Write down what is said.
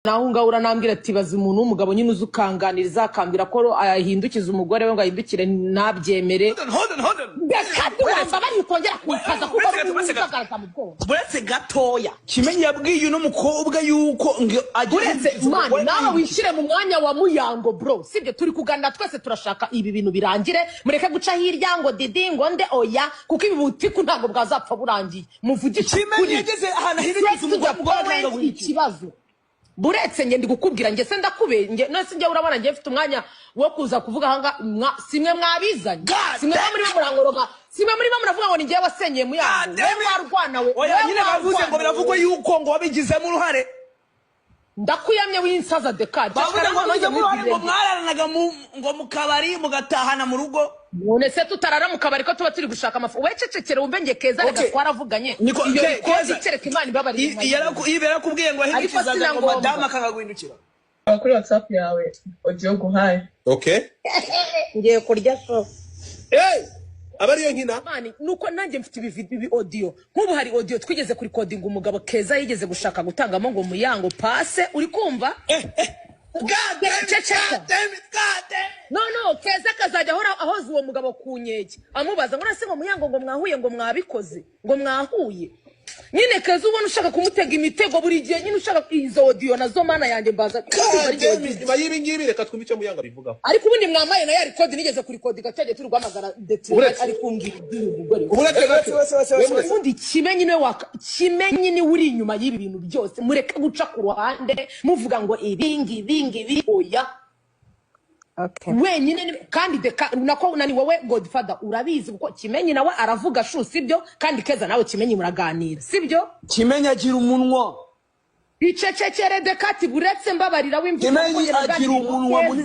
Naho ngaho uranambwira ati: "Baza umuntu w'umugabo nyine uzi ukanganiriza, akambwira ko ahindukiza umugore we ngo ahindukire ntabyemere." Hold on, hold on, hold on. Reka wambabariye utongera kunkaza kuko Uretse gato, uretse gato. uzagaragaza mu bwonko. Uretse gatoya, Kimenyi yabwiye uno mukobwa yuko ngo agiye Uretse guhindukiza man, umugore. Nawe wishyire mu mwanya wa Muyango, bro, sibyo? Turi kuganira twese, turashaka ibi bintu birangire. Mureke guca hirya ngo Didi, ngo nde. Oya, kuko ibi butiku ntabwo bwazapfa burangiye. Muvugishe Kimenyi ukuri. yageze ahantu ahindukiza umugore, umugore akanga guhindukira. Ikibazo, buretse nge ndi kukubwira, nge se ndakube nge none nge urabona nge mfite umwanya wo kuza kuvuga ahanga simwe mwabizanye? God Simwe damn muri bo murangoroga, simwe muri bo muravuga ngo ni ngewe wasenyeye Muyango. God damn We it. warwana we. Oya We nyine, bavuze ngo warwana biravugwa we. yuko ngo wabigizemo uruhare. Ndakuyamye w'insaza dekari. Bavuze ngo wabigizemo uruhare, ngo mwararanaga ngo mu kabari, mugatahana mu rugo. None se tutarara mu kabari ko tuba turi gushaka amafu? We cecekere wumve. Nge Keza reka Okay. twaravuganye. Niko Iyo record, Keza, kereka Imana ibabariye. Yarakubwiye ngo Ariko yahindukizaga sina ngo ngombwa. madamu akanga guhindukira. Kuri WhatsApp yawe audio guhaye. Okay. Ngiye kurya so. Hey, aba ariyo nkina. Man, nuko nanjye mfite ibi audio. Nk'ubu hari audio twigeze kurikodinga, umugabo Keza yigeze gushaka gutangamo ngo Muyango pase, uri kumva? God damn it, Ceceka. God damn it, God damn it. No, Keza akazajya ahora ahoza uwo mugabo ku nkeke, amubaza ngo: "Nase ngo Muyango, ngo mwahuye, ngo mwabikoze, ngo mwahuye?" Nyine Keza ubona ushaka kumutega imitego buri gihe nyine, ushaka izo audio nazo. Mana yanjye, mbaza. God damn it. Nyuma y'ibi ngibi, reka twumve icyo Muyango abivugaho. Ariko ubundi mwamaye na ya record nigeze kurikodinga, cyagiye turi guhamagara ndetse Uretse. ari kumbwira iby'uyu mugore. Uretse gato. Wese, wese, wese, wese. Ubundi Kimenyi niwe waka, Kimenyi niwe uri inyuma y'ibi bintu byose. Mureke guca ku ruhande muvuga ngo ibingi ibingi ibi. Oya. Okay. Wenyine kandi deka nako nani, wowe Godfather urabizi, kuko Kimenyi nawe aravuga shu, sibyo? Kandi Keza nawe Kimenyi muraganira, sibyo? Kimenyi agira umunwa. Icecekere dekati, buretse mbabarira w'imvugo. Kimenyi agira umunwa munini.